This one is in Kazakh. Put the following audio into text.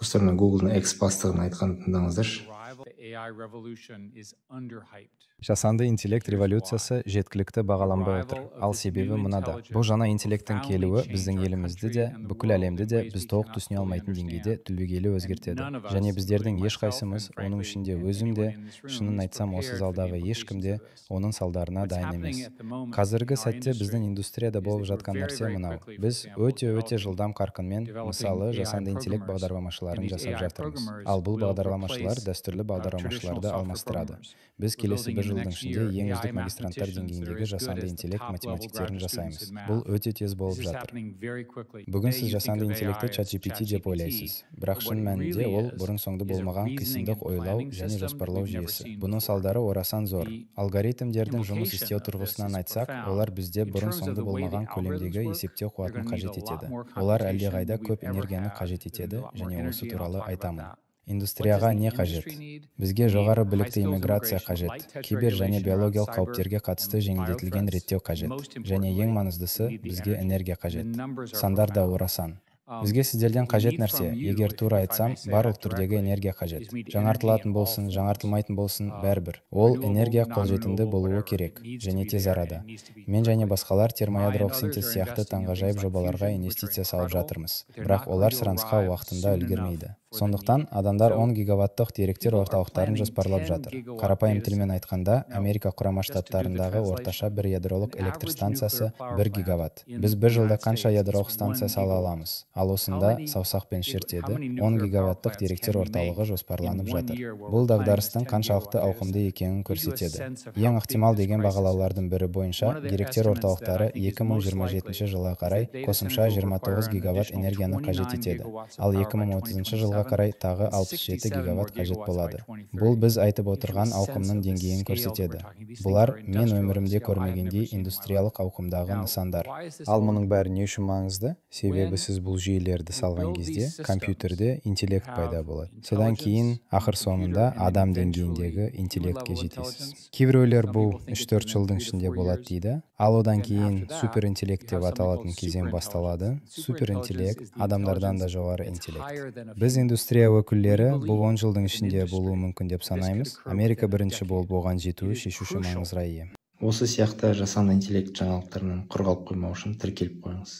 Достар, мына Гуглдың экс бастығының айтқанын тыңдаңыздаршы. Жасанды интеллект революциясы жеткілікті бағаланбай отыр. Ал себебі мынада: бұл жаңа интеллекттің келуі біздің елімізді де, бүкіл әлемді де біз толық түсіне алмайтын деңгейде түбегейлі өзгертеді. Және біздердің ешқайсымыз, оның ішінде өзім де, шынын айтсам, осы залдағы ешкім де оның салдарына дайын емес. Қазіргі сәтте біздің индустрияда болып жатқан нәрсе мынау: біз өте-өте жылдам қарқынмен, мысалы, жасанды интеллект бағдарламашыларын жасап жатырмыз. Ал бұл бағдарламашылар дәстүрлі бағдарламашыларды алмастырады. Біз келесі бір жылдың ішінде ең үздік магистранттар деңгейіндегі жасанды интеллект математиктерін жасаймыз. Бұл өте тез болып жатыр. Бүгін сіз жасанды интеллектті ChatGPT деп ойлайсыз, бірақ шын мәнінде ол бұрын-соңды болмаған қисындық ойлау және жоспарлау жүйесі. Бұның салдары орасан зор. Алгоритмдердің жұмыс істеу тұрғысынан айтсақ, олар бізде бұрын-соңды болмаған көлемдегі есептеу қуатын қажет етеді. Олар әлдеқайда көп энергияны қажет етеді және осы туралы айтамын. Индустрияға не қажет? Бізге жоғары білікті иммиграция қажет, кибер және биологиялық қауіптерге қатысты жеңілдетілген реттеу қажет және, ең маңыздысы, бізге энергия қажет. Сандар да орасан. Бізге сіздерден қажет нәрсе, егер тура айтсам, барлық түрдегі энергия қажет. Жаңартылатын болсын, жаңартылмайтын болсын, бәрібір. Ол энергия қолжетімді болуы керек және тез арада. Мен және басқалар термоядролық синтез сияқты таңғажайып жобаларға инвестиция салып жатырмыз, бірақ олар сұранысқа уақытында үлгермейді. Сондықтан адамдар 10 гигаваттық деректер орталықтарын жоспарлап жатыр. Қарапайым тілмен айтқанда, Америка Құрама Штаттарындағы орташа бір ядролық электр станциясы 1 гигаватт. Біз бір жылда қанша ядролық станция сала аламыз? Ал осында саусақпен шертеді, 10 гигаваттық деректер орталығы жоспарланып жатыр. Бұл дағдарыстың қаншалықты ауқымды екенін көрсетеді. Ең ықтимал деген бағалаулардың бірі бойынша, деректер орталықтары 2027 жылға қарай қосымша 29 гигаватт энергияны қажет етеді, ал 2030 жылға қарай тағы 67 гигаватт қажет болады. Бұл біз айтып отырған ауқымның деңгейін көрсетеді. Бұлар мен өмірімде көрмегендей индустриялық ауқымдағы нысандар. Ал мұның бәрі не үшін маңызды? Себебі сіз бұл жүйелерді салған кезде компьютерде интеллект пайда болады. Содан кейін ақыр соңында адам деңгейіндегі интеллектке жетесіз. Кейбіреулер бұл 3-4 жылдың ішінде болады дейді. Ал одан кейін суперинтеллект деп аталатын кезең басталады. Суперинтеллект — адамдардан да жоғары интеллект. Біз, индустрия өкілдері, бұл 10 жылдың ішінде болуы мүмкін деп санаймыз. Америка бірінші болып оған жетуі шешуші маңызға ие. Осы сияқты жасанды интеллект жаңалықтарынан құр қалып қоймау үшін тіркеліп қойыңыз.